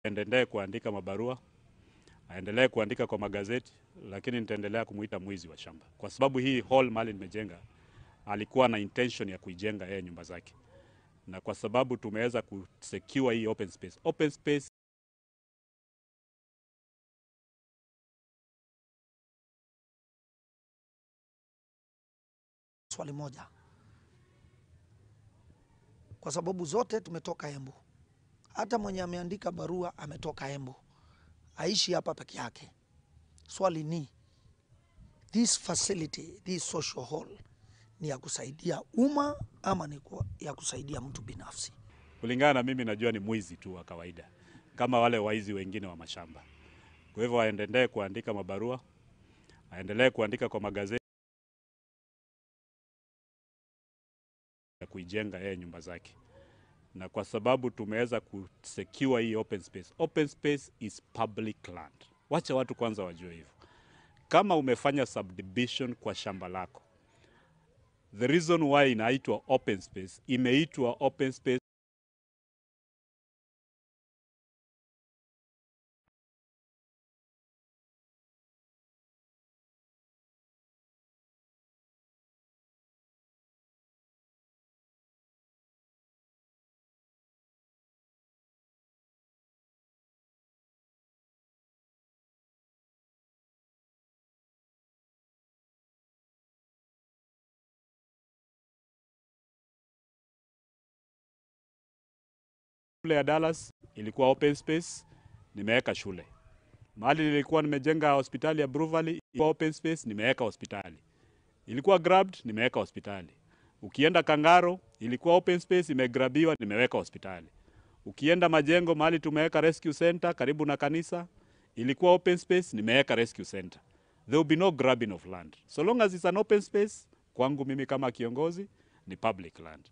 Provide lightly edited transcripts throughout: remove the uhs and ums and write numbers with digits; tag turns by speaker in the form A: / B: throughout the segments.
A: Aendelee kuandika mabarua, aendelee kuandika kwa magazeti, lakini nitaendelea kumuita mwizi wa shamba, kwa sababu hii hall mali nimejenga, alikuwa na intention ya kuijenga yeye nyumba zake, na kwa sababu tumeweza kusecure hii open space. Open space
B: Swali moja, kwa sababu zote tumetoka Embu, hata mwenye ameandika barua ametoka Embu, aishi hapa peke yake. Swali ni this facility, this social hall ni ya kusaidia umma ama ni ya kusaidia mtu binafsi?
A: Kulingana na mimi, najua ni mwizi tu wa kawaida kama wale waizi wengine wa mashamba. Kwa hivyo aendelee kuandika mabarua, aendelee kuandika kwa magazeti ya kuijenga yeye nyumba zake, na kwa sababu tumeweza kusecure hii open space. Open space is public land. Wacha watu kwanza wajue hivyo. Kama umefanya subdivision kwa shamba lako, the reason why inaitwa open space, imeitwa open space shule ya Dallas ilikuwa open space, nimeweka shule. Mahali nilikuwa nimejenga hospitali ya Blue Valley ilikuwa open space, nimeweka hospitali. Ilikuwa grabbed, nimeweka hospitali. Ukienda Kangaro ilikuwa open space, imegrabiwa, nimeweka hospitali. Ukienda Majengo mahali tumeweka rescue center karibu na kanisa, ilikuwa open space, nimeweka rescue center. There will be no grabbing of land. So long as it's an open space, kwangu mimi kama kiongozi ni public land.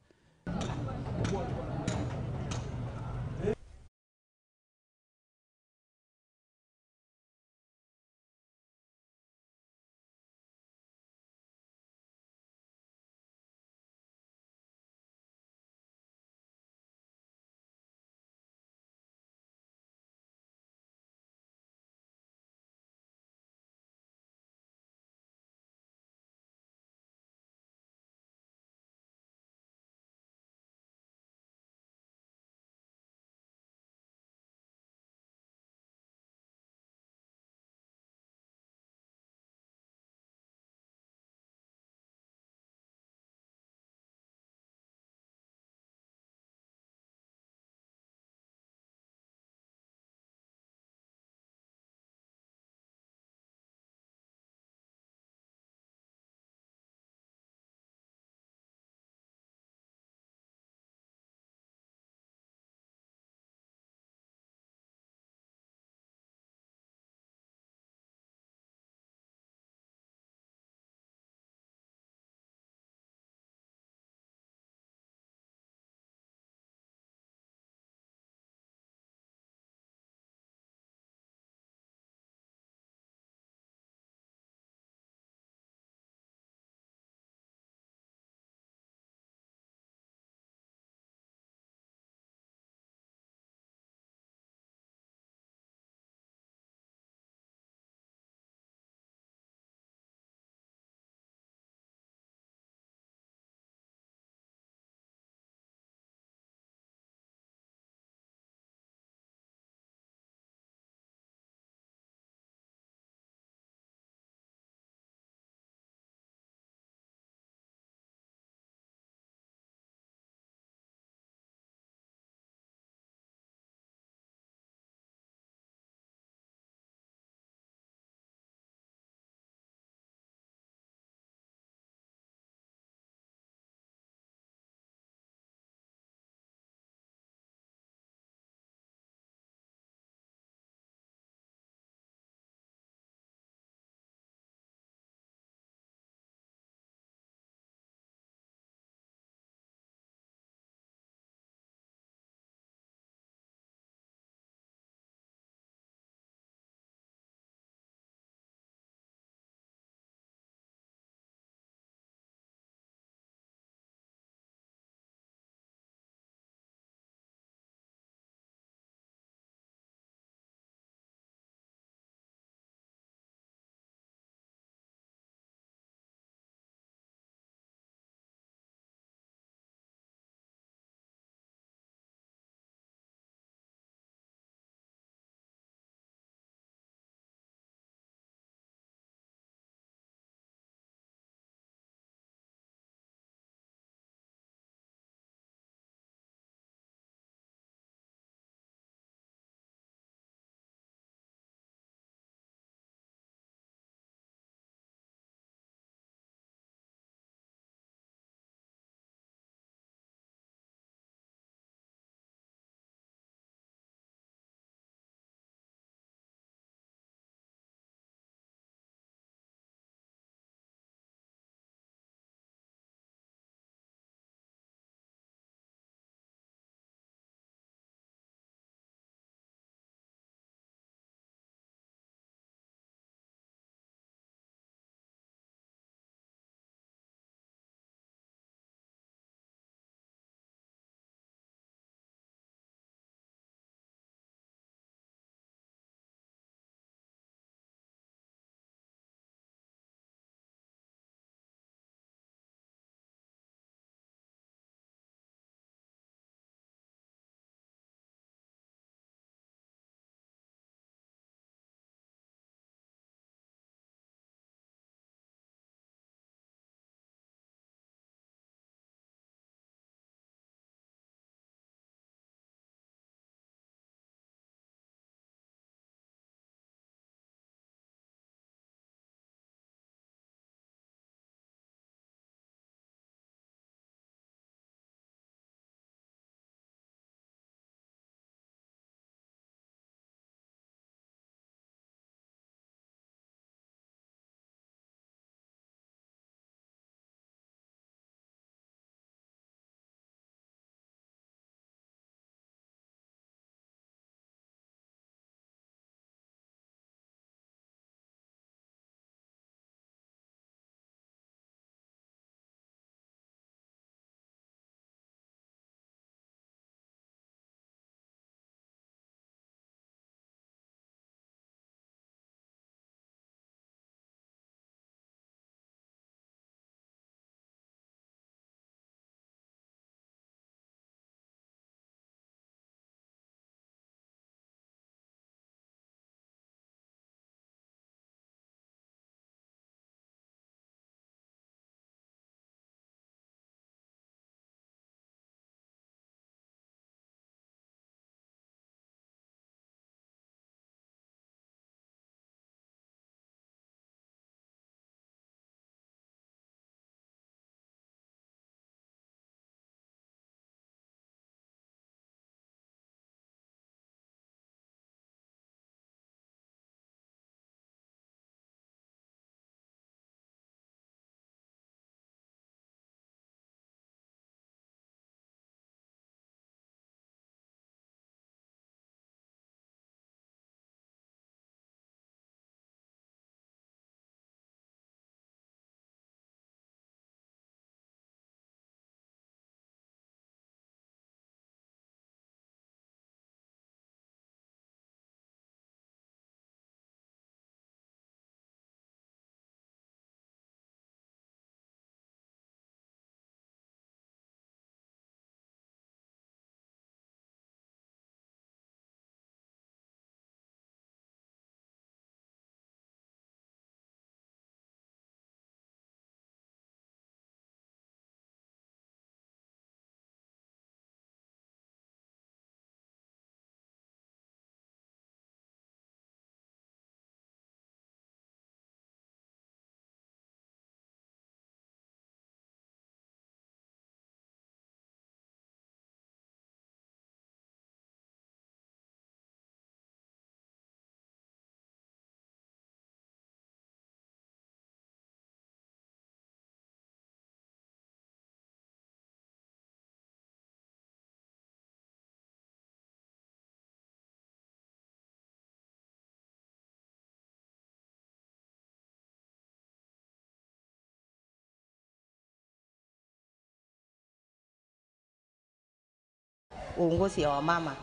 C: uongozi ya wamama.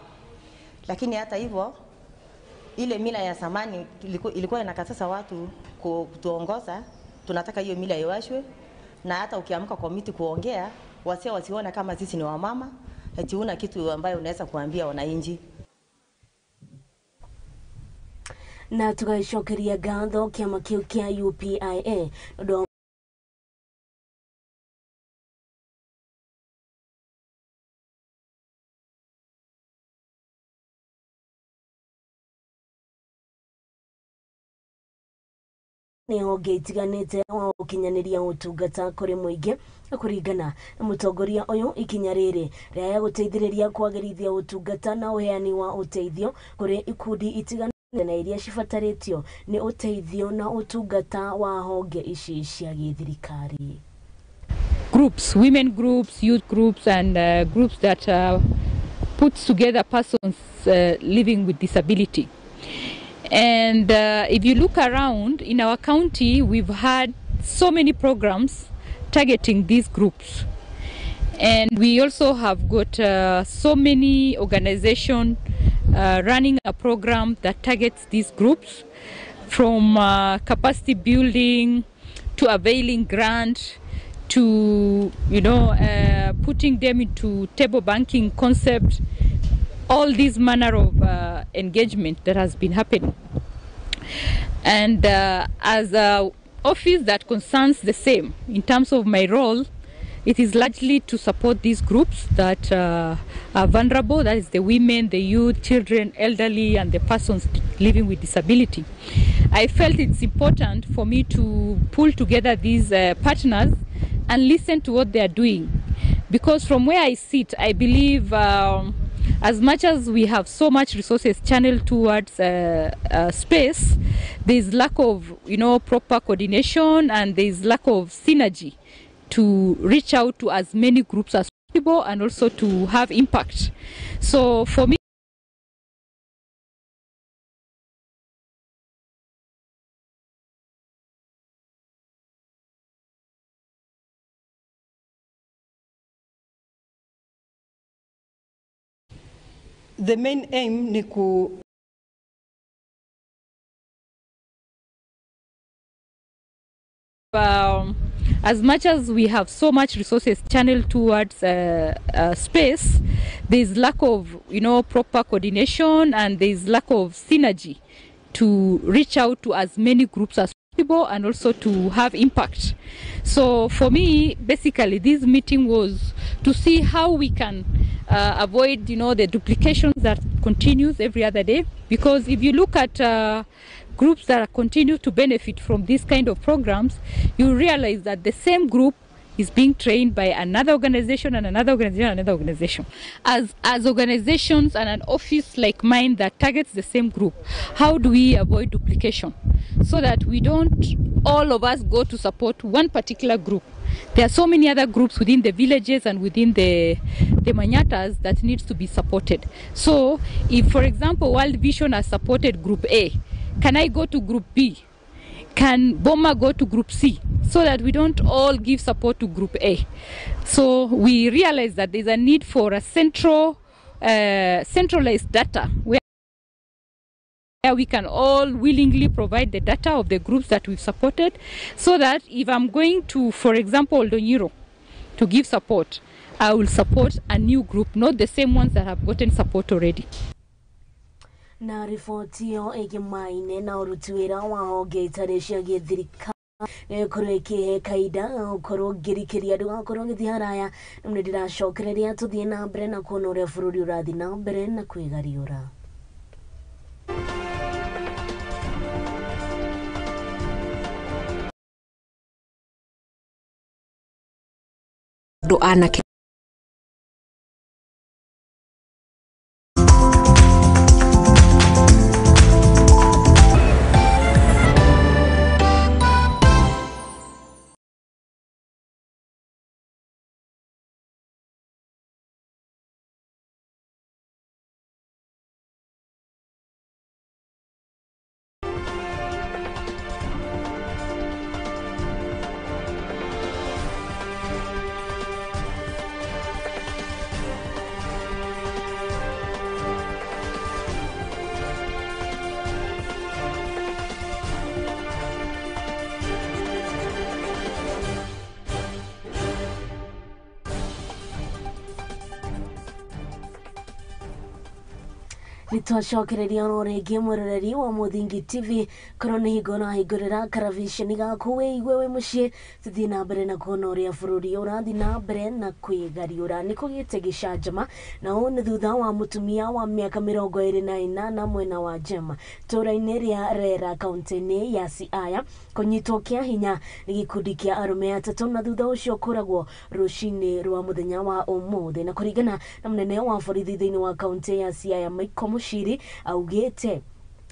C: Lakini hata hivyo ile mila ya zamani ilikuwa inakataza watu kutuongoza. Tunataka hiyo mila iwashwe, na hata ukiamka kwa miti kuongea, wasio wasiona kama sisi ni wamama, eti una kitu ambayo unaweza kuambia wananchi.
D: Na tugacokeria ngatho kiama kiu kia UPIA ndu nĩ honge itiganĩte wa gũkinyanĩria ũtungata kũrĩ mũingĩ. Kũringana na mũtongoria ũyũ, ikinya rĩrĩ rĩaya gũteithĩrĩria kwagĩrithia ũtungata na ũheani wa ũteithio kũrĩ ikundi itiganĩte na iria cibatarĩtio nĩ ũteithio na ũtungata wa honge ici cia gĩthirikari.
E: Groups, women groups, youth groups, and groups that puts together persons living with disability. And if you look around in our county, we've had so many programs targeting these groups. And we also have got so many organizations running a program that targets these groups, from capacity building to availing grant to, you know, putting them into table banking concept, all this manner of engagement that has been happening. And as an office that concerns the same, in terms of my role, it is largely to support these groups that are vulnerable, that is the women, the youth, children, elderly, and the persons living with disability. I felt it's important for me to pull together these partners and listen to what they are doing. Because from where I sit, I believe as much as we have so much resources channeled towards space, there is lack of, you know, proper coordination, and there is lack of synergy to reach out to as many groups as possible and also to have impact. So for me,
F: the main aim ni ku
E: as much as we have so much resources channeled towards space, there is lack of, you know, proper coordination, and there is lack of synergy to reach out to as many groups as possible and also to have impact. So for me, basically, this meeting was to see how we can avoid, you know, the duplications that continues every other day. Because if you look at groups that continue to benefit from this kind of programs, you realize that the same group is being trained by another organization and another organization and another organization. As organizations and an office like mine that targets the same group, how do we avoid duplication so that we don't all of us go to support one particular group? There are so many other groups within the villages and within the manyatas that needs to be supported. So if, for example, World Vision has supported Group A, can I go to Group B? Can Boma go to Group C? So that we don't all give support to Group A. So we realize that there's a need for a centralized data where we can all willingly provide the data of the groups that we've supported, so that if I'm going to, for example, Oldonyiro, to give support, I will support a new group, not the same ones that have gotten support already.
D: Na riboti ĩyo ĩgĩmaine na ũruti wĩra wa honge itarĩ cia gĩthirikari nĩgũkorwo ĩkĩhe kaida gũkorwo ngĩrikĩria ndũgakorwo ũgĩthiĩ haraya. Nĩ ndĩracokereria tũthiĩ na mbere na kuona ũrĩa bũrũri ũrathiĩ na mbere na kwĩgariũra.
G: Andũ anake
D: Nitwacokereria oro rĩngĩ mwĩroreri wa Mũthingi TV, korwo nĩ hingo ũrahingũrĩra karaviceni gaku wĩigue wĩ mũciĩ, tũthiĩ na mbere na kuona ũrĩa bũrũri ũrathiĩ na mbere na kwĩgariũra. Nĩ kũgĩte gĩcanjama, na ũũ nĩ thutha wa mũtumia wa mĩaka 28 mwena wa Njema itũũra-inĩ rĩa Rera kaunti-inĩ ya Siaya kũnyitwo kĩa hinya nĩ gĩkundi kĩa arũme atatũ na thutha ũcio kũragwo rũcinĩ rwa mũthenya wa ũmũthĩ. Na kũringana na mũnene wa borithi thĩinĩ wa kaunti ya Siaya Michael Mushiri, augĩte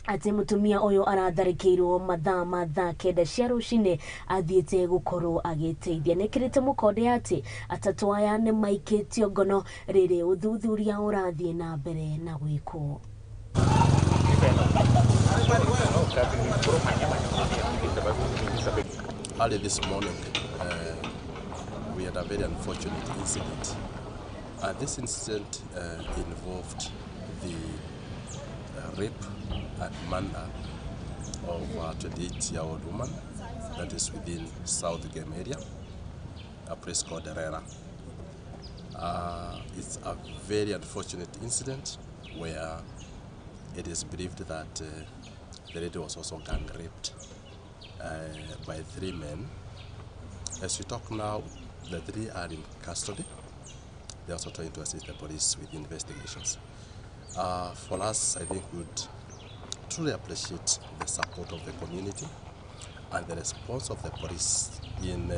D: atĩ mũtumia ũyũ aratharĩkĩirwo mathaa ma thaa 9 cia rũcinĩ athiĩte gũkorwo agĩteithia. Nĩkĩrĩte mũkonde atĩ atatũ aya nĩ maikĩtio ngono rĩrĩ ũthuthuria ũrathiĩ na mbere na gwĩkwo.
H: Early this morning, we had a very unfortunate incident. This incident involved the rape and murder of a 28-year-old woman that is within South Game area, a place called Herrera. It's a very unfortunate incident where it is believed that the lady was also gang raped by 3 men. As we talk now, the 3 are in custody. They are also trying to assist the police with investigations. For us, I think we would truly appreciate the support of the community and the response of the police in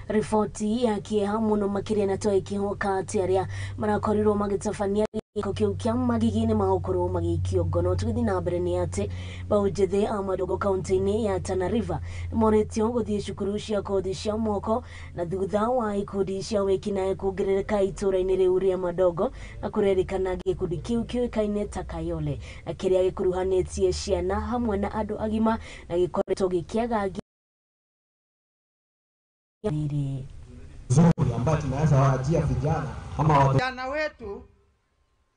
D: Riboti ya kĩeha mũno makĩria na to ĩkĩhoka atĩ arĩa marakorirwo magĩtabania gĩko kĩu kĩa magigi nĩ magũkorwo magĩikio ngono. Tũgĩthiĩ na mbere nĩ atĩ mbaũ njĩthĩ a Madogo kaunti-inĩ ya Tana River nĩmorĩtio gũthiĩ cukuru cia kothi cia moko na thutha wa ikundi cia wĩkinaĩ kuongerereka itũũra-inĩ rĩu rĩa Madogo, na kũrerĩkana gĩkundi kĩu kĩũĩkaine ta Kayole na kĩrĩa gĩkuruhanĩtie ciana hamwe na andũ agima na gĩkoretwo gĩkĩagagia
I: nzuri ambayo tunaweza waajia vijana ama
J: vijana wetu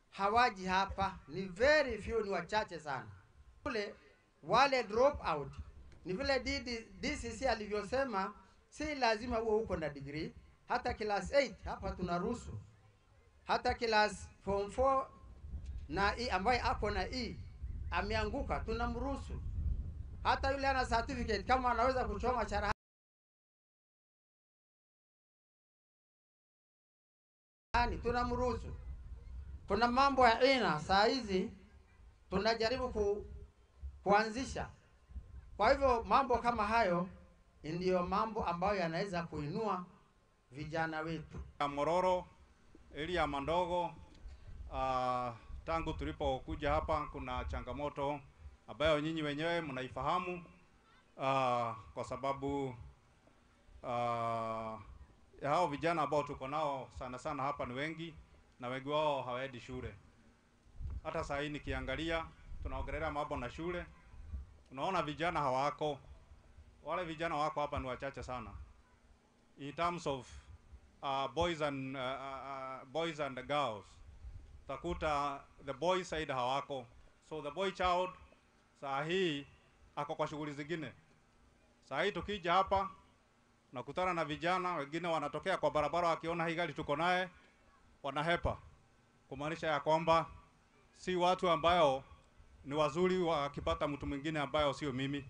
J: hawaji hapa, ni very few, ni wachache sana. Kule wale drop out ni vile DCC alivyosema, si lazima uwe uko na degree, hata class 8 hapa tunaruhusu, hata class form 4 na E ambaye ako na E ameanguka tunamruhusu, hata yule ana certificate kama anaweza kuchoma chara tunamruhusu. Kuna mambo ya aina saa hizi tunajaribu kuanzisha. Kwa hivyo mambo kama hayo ndiyo mambo ambayo yanaweza kuinua vijana wetu.
K: Mororo, area Mandogo, tangu tulipokuja hapa kuna changamoto ambayo nyinyi wenyewe mnaifahamu, kwa sababu hao vijana ambao tuko nao sana sana hapa ni wengi, na wengi wao hawaendi shule. Hata saa hii nikiangalia tunaongelea mambo na shule, unaona vijana hawako. Wale vijana wako hapa ni wachache sana. In terms of boys and girls, utakuta the boy side hawako. So the boy child saa hii ako kwa shughuli zingine. Saa hii tukija hapa nakutana na vijana wengine wanatokea kwa barabara, wakiona hii gari tuko naye wanahepa, kumaanisha ya kwamba si watu ambayo ni wazuri wakipata mtu mwingine ambayo sio mimi,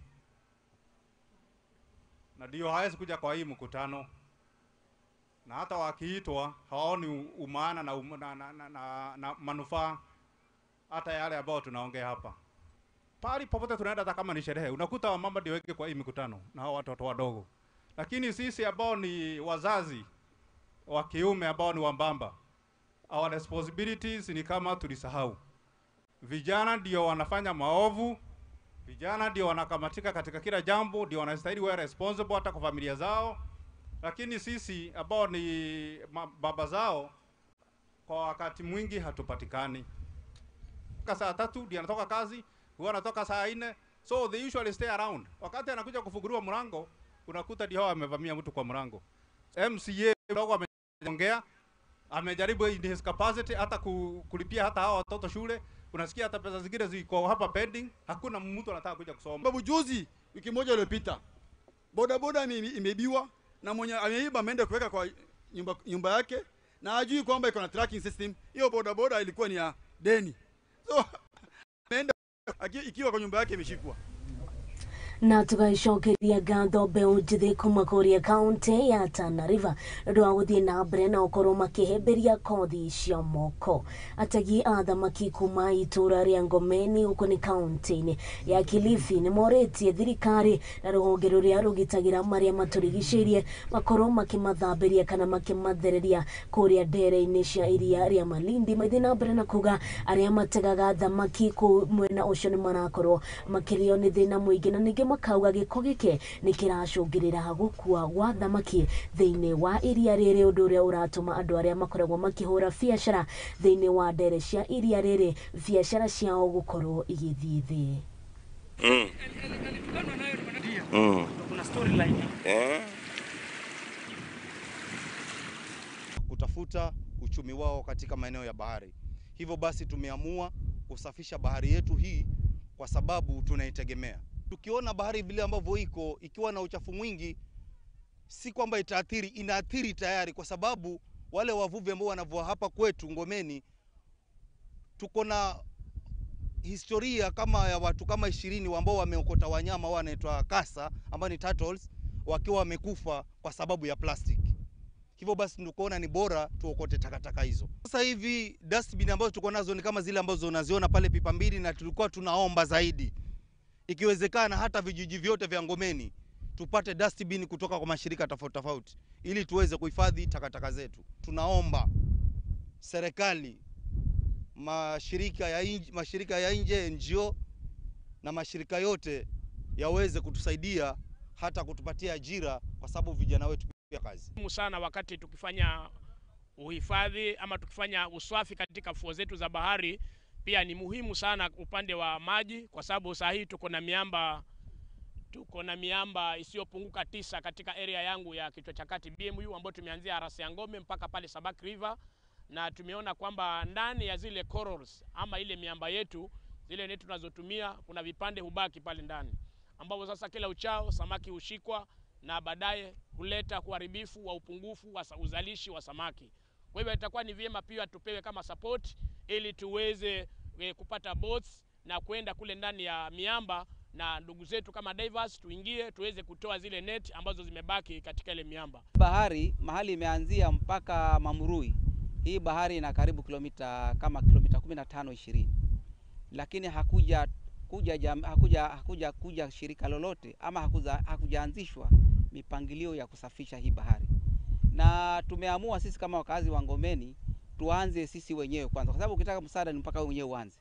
K: na ndio hawezi kuja kwa hii mkutano, na hata wakiitwa hawaoni umaana na manufaa hata yale ambayo tunaongea hapa. Pali popote tunaenda, hata kama ni sherehe, unakuta wamama ndio wengi kwa hii mikutano na hao watoto wadogo. Lakini sisi ambao ni wazazi wa kiume ambao ni wambamba, our responsibilities ni kama tulisahau. Vijana ndio wanafanya maovu, vijana ndio wanakamatika katika kila jambo, ndio wanastahili wawe responsible hata kwa familia zao. Lakini sisi ambao ni baba zao kwa wakati mwingi hatupatikani. Kwa saa 3 ndio anatoka kazi, huwa anatoka saa 4, so they usually stay around. Wakati anakuja kufunguliwa mlango, unakuta ndio amevamia mtu kwa mlango. MCA ndogo ameongea, amejaribu in his capacity hata kulipia hata hao watoto shule. Unasikia hata pesa zingine ziko hapa pending, hakuna mtu anataka kuja kusoma.
L: Babu juzi wiki moja iliyopita boda boda imeibiwa na mwenye ameiba ameenda kuweka kwa nyumba yake na hajui kwamba iko na tracking system. Hiyo boda boda ilikuwa ni ya deni. So ameenda ikiwa kwa nyumba yake imeshikwa.
D: Na tugacokeria ngatho mbeũ njĩthĩ kuma kũrĩa kaunti ya Tana River nĩ ũndũ wa gũthiĩ na mbere na gũkorwo makĩhĩmbĩria kothi cia moko. Ategi a thamaki kuma itũra rĩa Ngomeni gũkũ nĩ kaunti-inĩ ya Kilifi nĩ morĩtie thirikari na rũhonge rũrĩa rũgitagĩra marĩa matũrigicĩirie makorwo makĩmathambĩria kana makĩmathereria kũrĩa ndere-inĩ cia iria rĩa Malindi. Maithiĩ na mbere na kuga arĩa mategaga thamaki kũu mwena ũcio nĩ marakorwo makĩrĩo nĩ thĩna mũingĩ, na ningĩ makauga gĩko gĩkĩ nĩ kĩracũngĩrĩra gũkua gwa thamaki thĩinĩ wa iria rĩrĩ, ũndũ ũrĩa ũratũma andũ arĩa makoragwo makĩhũra biacara thĩinĩ wa ndere cia iria rĩrĩ biacara ciao gũkorwo igĩthiĩ thĩ.
M: Kutafuta uchumi wao katika maeneo ya bahari. Hivyo basi tumeamua kusafisha bahari yetu hii kwa sababu tunaitegemea. Tukiona bahari vile ambavyo iko ikiwa na uchafu mwingi, si kwamba itaathiri, inaathiri tayari, kwa sababu wale wavuvi ambao wanavua hapa kwetu Ngomeni, tuko na historia kama ya watu kama 20 ambao wameokota wanyama wanaitwa kasa ambao ni turtles wakiwa wamekufa kwa sababu ya plastic. Hivyo basi tunaona ni bora tuokote takataka hizo. Sasa hivi dustbin ambazo tuko nazo ni kama zile ambazo unaziona pale pipa mbili, na tulikuwa tunaomba zaidi ikiwezekana hata vijiji vyote vya Ngomeni tupate dustbin kutoka kwa mashirika tofauti tofauti ili tuweze kuhifadhi takataka zetu. Tunaomba serikali, mashirika ya nje, NGO na mashirika yote yaweze kutusaidia hata kutupatia ajira, kwa sababu vijana wetu pia kazi.
N: Muhimu sana wakati tukifanya uhifadhi ama tukifanya usafi katika fuo zetu za bahari, pia ni muhimu sana upande wa maji, kwa sababu saa hii tuko na miamba isiyopunguka 9 katika area yangu ya Kichwa cha Kati BMU, ambayo tumeanzia Arasi ya Ngome mpaka pale Sabak River, na tumeona kwamba ndani ya zile corals ama ile miamba yetu zile netu tunazotumia kuna vipande hubaki pale ndani, ambapo sasa kila uchao samaki hushikwa na baadaye huleta uharibifu wa upungufu wa uzalishi wa samaki. Kwa hivyo itakuwa ni vyema pia tupewe kama support ili tuweze kupata boats na kwenda kule ndani ya miamba na ndugu zetu kama divers tuingie tuweze kutoa zile net ambazo zimebaki katika ile miamba.
O: Bahari mahali imeanzia mpaka Mamurui, hii bahari ina karibu kilomita kama kilomita 15 20. Lakini hakuja shirika lolote ama hakujaanzishwa mipangilio ya kusafisha hii bahari. Na tumeamua sisi kama wakazi wa Ngomeni tuanze sisi wenyewe kwanza, kwa sababu ukitaka msaada ni mpaka wewe mwenyewe uanze.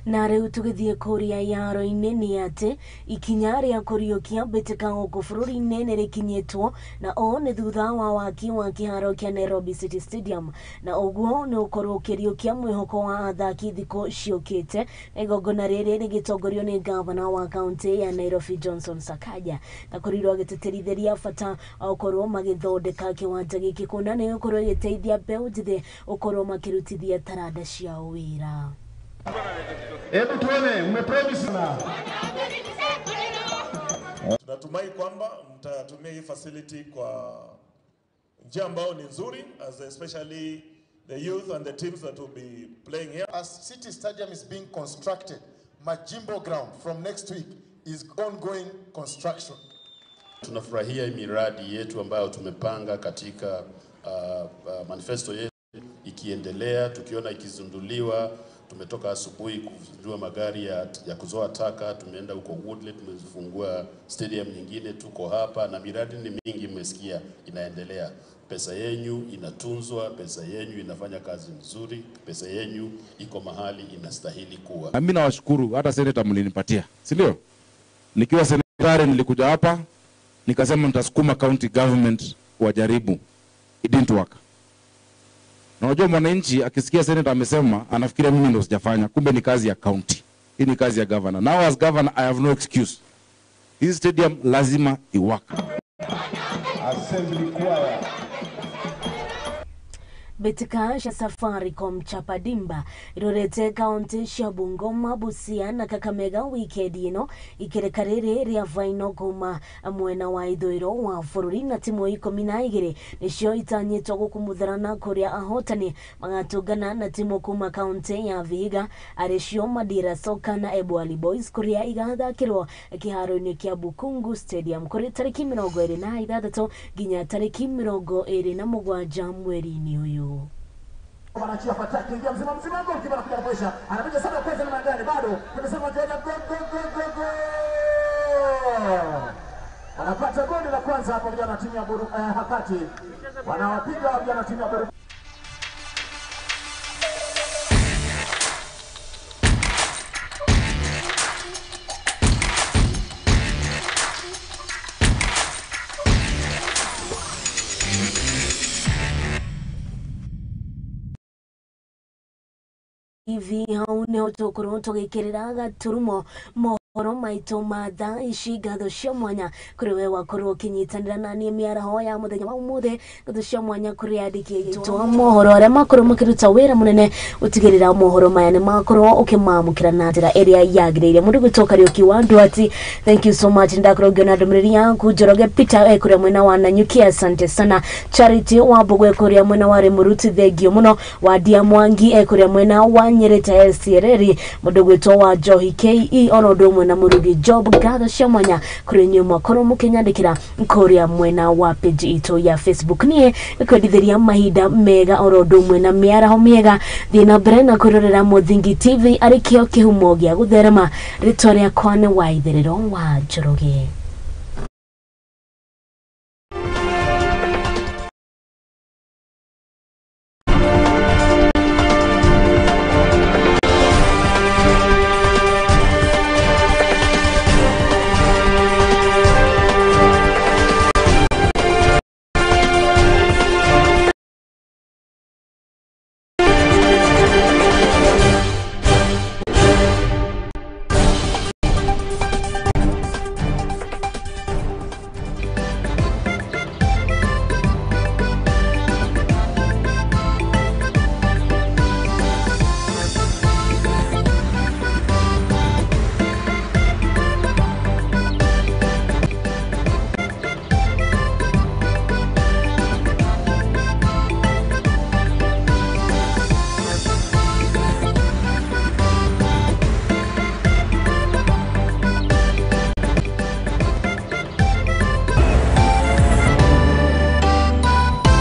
D: Na rĩu tũgĩthiĩ kũrĩa yaro-inĩ nĩ atĩ ikinya rĩa kũriũkia mbĩtĩka gũkũ bũrũri-inĩ nĩ rĩkinyĩtwo, na o nĩ thutha wa waki wa kĩharo kĩa Nairobi City Stadium, na ũguo nĩ ũkorwo ũkĩriũkia mwĩhoko wa athaki thikũ ciũkĩte. Na igongona rĩrĩ rĩgĩtongorio nĩ gavana wa kaunti ya Nairobi Johnson Sakaja, na korirwo agĩtĩtĩrithĩria bata wa gũkorwo magĩthondeka kĩwanja gĩkĩ kuona nĩ gũkorwo gĩgĩteithia mbeũ njĩthĩ gũkorwo makĩrutithia taranda ciao wĩra.
P: Hebu tuone mmepromise na
Q: tunatumai kwamba mtatumia hii facility kwa njia ambayo ni nzuri, as especially the youth and the teams that will be playing here.
P: As City Stadium is being constructed, Majimbo ground from next week is ongoing construction.
H: Tunafurahia miradi yetu ambayo tumepanga katika manifesto yetu ikiendelea, tukiona ikizinduliwa. Tumetoka asubuhi kuzindua magari ya kuzoa taka, tumeenda huko Woodley, tumefungua stadium nyingine, tuko hapa na miradi ni mingi, mmesikia inaendelea. Pesa yenyu inatunzwa, pesa yenyu inafanya kazi nzuri, pesa yenyu iko mahali inastahili kuwa.
R: Na mimi nawashukuru, hata senator mlinipatia, si ndio? Nikiwa senator nilikuja hapa nikasema nitasukuma county government wajaribu. It didn't work. Na unajua mwananchi akisikia senator amesema anafikiria mimi ndio sijafanya, kumbe ni kazi ya county. Hii ni kazi ya governor. Now as governor I have no excuse. Hii stadium lazima iwaka.
P: Assembly Choir.
D: Betika cia Safaricom Chapadimba irorete kaunti cia Bungoma, Busia na Kakamega wikendi ino ikereka riri ria final kuma mwena wa ithũĩro wa bũrũri na timu 12 nicio itanyĩtwo gũkumutharana kũrĩa ahotani magatũngana na timu kuma kaunti ya Vihiga arĩcio Madira Soka na Ebwali Boys kũrĩa igathakĩrwo kĩharo-inĩ kĩa Bukungu Stadium kũrĩ tarĩki 26 nginya tarĩki 27 mweri-inĩ ũyũ.
S: Wanachia fataki ingia mzima mzima gol kipa anakuja kuisha. Anapiga sana kwanza na ndani bado. Tumesema ngoja gol gol gol gol gol. Wanapata goli la kwanza hapo vijana wa timu ya Buru Hakati. Wanawapiga vijana wa timu ya Buru.
D: Hivi hau nĩho tũgũkorwo tũgĩkĩrĩra gaturumo mohoro maitũ ma thaa ici. Ngatho cia mwanya kũrĩ we wakorwo ũkĩnyitanĩra na niĩ mĩaraho ya mũthenya wa ũmũthĩ. Ngatho cia mwanya kũrĩ andĩki aitũ a mohoro arĩa makorwo makĩruta wĩra mũnene gũtigĩrĩra mohoro maya nĩ makorwo ũkĩmamũkĩra na njĩra ĩrĩa yagĩrĩire. Mũndũ gwĩtwo Kariũki wa Ndwati, thank you so much. Ndakorwo ngĩona ndũmĩrĩri yaku. Njoroge Peter e kũrĩa mwena wa Nanyuki, asante sana. Charity wa Mbũgwe kũrĩa mwena wa Rĩmũruti, thengio mũno. Wadia Mwangi e kũrĩa mwena wa Nyeri ta LCRR, mũndũ gwĩtwo wa Njohi KE oro ũndũ ũmwe na Mũrugi Job. Ngatho cia mwanya kũrĩ inyuĩ mwakorwo mũkĩnyandĩkĩra kũrĩa mwena wa page itũ ya Facebook. Niĩ nĩkwendithĩria mahinda mega oro ũndũ ũmwe na mĩaraho mĩega. Thiĩ na mbere na kwĩrorera Mũthingi TV arĩ kĩo kĩhumo gĩa gũtherema. Rĩtwa rĩakwa nĩ Waitherero wa Njoroge.